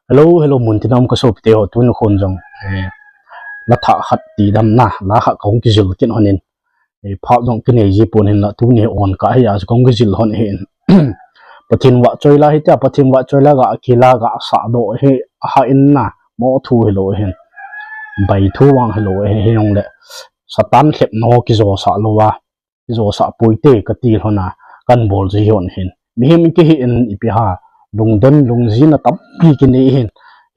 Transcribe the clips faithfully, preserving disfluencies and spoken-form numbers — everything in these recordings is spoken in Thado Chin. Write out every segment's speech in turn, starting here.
Hello, hello, muntina um kasopite ho, tuni khon jong, eh, la thah khat ti dam na, la khat kahung kijil kit lhonin, eh, phat jong kinei ji pon hinla, tuni on kah hi a chu kahung kijil lhon ahin. Pathen vahchoi la hitia, Pathen vahchoi la ga kila ga sahdoh hi, aha in na, mo thu hilou ahin. Bai thu vang hilou ahin, hijongle, Satan lhepna ho kijosah louva, kijosah poite kati lhona, kahin bol ji lhon ahin. Mihem ikihi in ipi ham, lungdon, lungjinna tampi kinei ahin.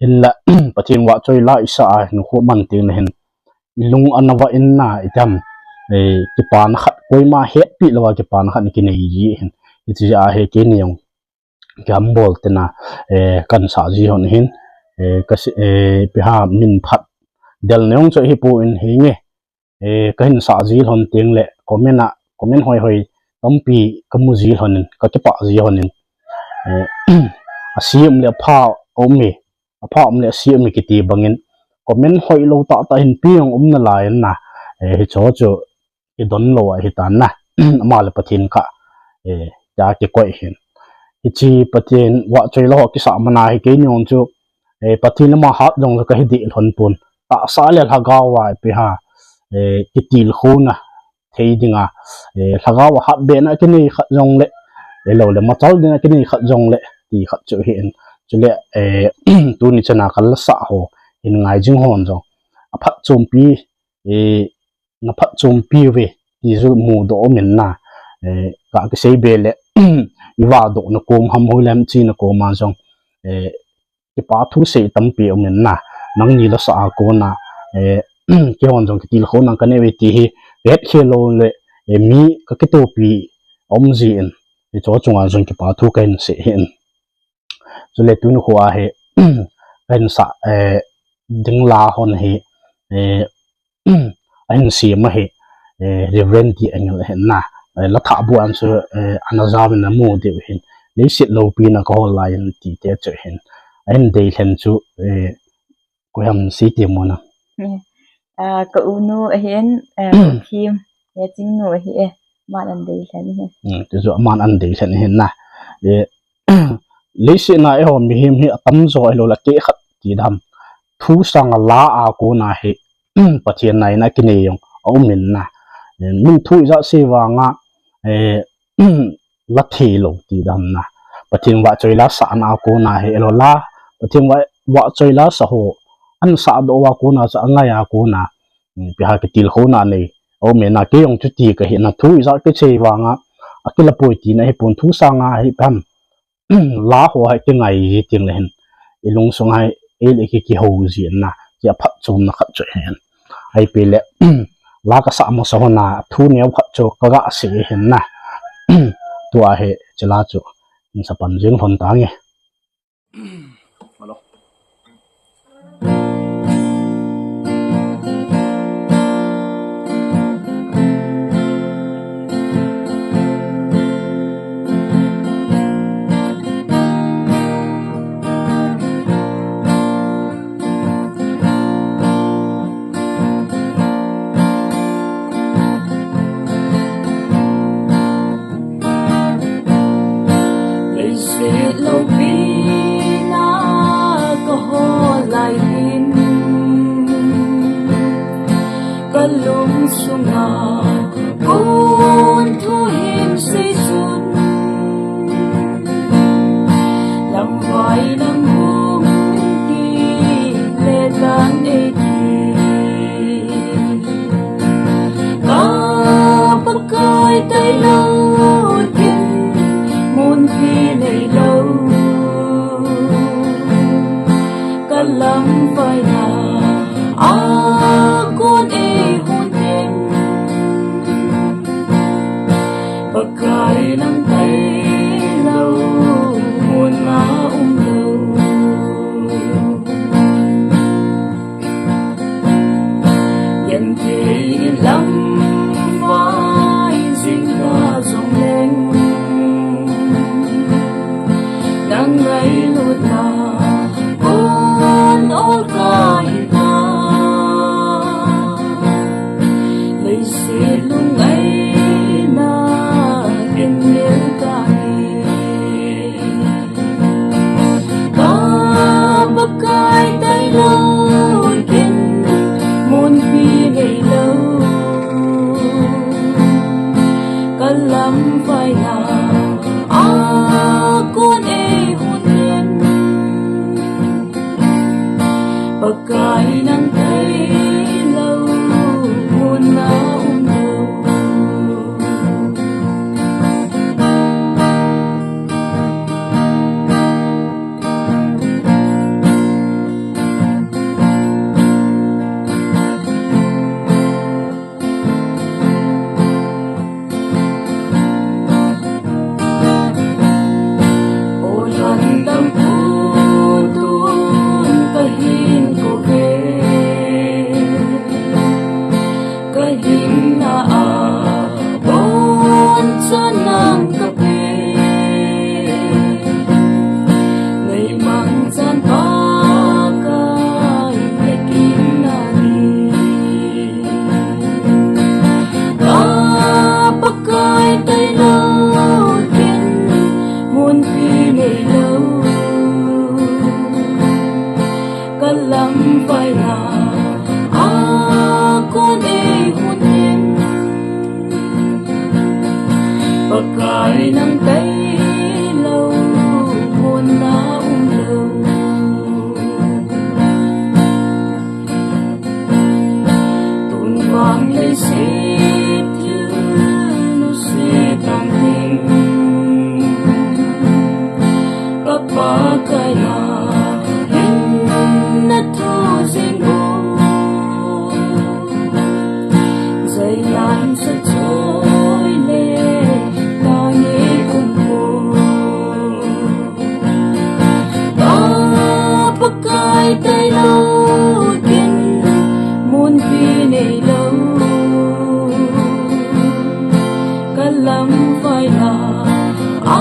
Hinla, Pathen vahchoi la isah a, hinkho man tengle hin, ilung ana vah in na, itam, eh, kipana khat, koima hetpi louva kipana khat kinei ji ahin. Hiche a hi keini jong, kahin bol tina, eh, kahin sah ji lhon ahin, eh, kasi, eh, ipi ham, min phat del na jong chu hipon hinge, eh, kahin sah ji lhon tengle, comment a, comment hoi hoi tampi kamu ji lhonin, kakipah ji lhonin, eh, ase um le apha um e, apha um le ase um e kiti bangin, comment hoilou tahtah hin pi jong um nalai in na, eh, hicho chu idon lou ahitan na, ama le Pathen kah, eh, tia kikoi ahin. Hiche Pathen vahchoi la ho kisah mana hi keini jong chu, eh, Pathen le ama hat jong chu kahi deh lhon pon. Tahsa le lhagao a ipi ham, eh, kitilkhouna thei dinga, eh, lhagao a hatbehna kinei khat jongle, eh, lou le machal dinga kinei khat jongle, ti khat chu ahin. Chule, eh, tuni chana kala sah ho, hin ngai jing hon jong, aphatchompi, eh, naphatchompi uve, ti chu mudoh um in na, eh, kakisei be le, ivahdohna kom ham hoilai ham chena koma jong, eh, kipa thu sei tampi um in na, nangni la sah a kona, eh, keihon jong kitilkhouna kanei uve ti hi, kahetkhel lou le, eh, mi kakitopi um jin, hicho chunga jong kipa thu kahin sei ahin. Chule tuni khoa hi, kahin sah, eh, ding la hon hi, eh, ahin sem ahi, eh, Reverend D Angel ahin na. Eh, la thah bu an chu, eh, ana jao in namu diu ahin. Leiset loupina kahol lai in tite chu ahin. Ahin deilhen chu, eh, koi ham seite mo na. Eh, ah, ka unu ahin, eh, Thim, eh, Chingnu ahi e, aman ahin deilhen ahi. Hmm, ti chu aman ahin deilhen ahin na. Eh, leiset a eiho mihem hi atamjo ahilou le kei khat ti dam. Thu sanga la a kona hi, Pathen naina kinei jong aum in na. Eh, min thu ijat sei vanga, eh, la thei lou ti dam na. Pathen vahchoi la sahna a kona hi, eiho la, Pathen vah, vahchoi la sah ho, ahin sahdoh uva kona chu angai a kona, ipi ham kitilkhouna nei aum in na, kei jong chuti kahi na, thu ijat kisei vanga, akila poi tina hipon, thu sanga hi ipi ham, la ho hi kingai ji tengle hin, ilungsung hi, ei le kei kihou ji in na, ti aphatchomna khat chu ahin. Ahipi le, la kasah masa hon a, thu neo khat chu kaga sei ahin na. Tua hi, hiche la chu, hin sa pan jing lhon tange. Leiset loupina kahol lai hin, kalungsunga kon thu hin sei chun, lamvai lamhung kile tan ei ti. Ka Pakai tailou kin munpi neilou, ka lamvaina a kon ei hon in. Pakai nang tailou mun na umlou. Ojan tampu tun kahin kouve, kahin na a bon chanang kape. Neimang chan Pakai nakinna ni. Ka Pakai tailou ken munpi neilou. Kalam vaina a kon eihon em. Pakai nang tailou mun na umlou. Tun vang leiset thil nusia tang ding, ka Pakai a hin na thu jing o. Jailan sa choi le ta nge um o. Ka Pakai tailou ken munpi neilou. Kalam vaina a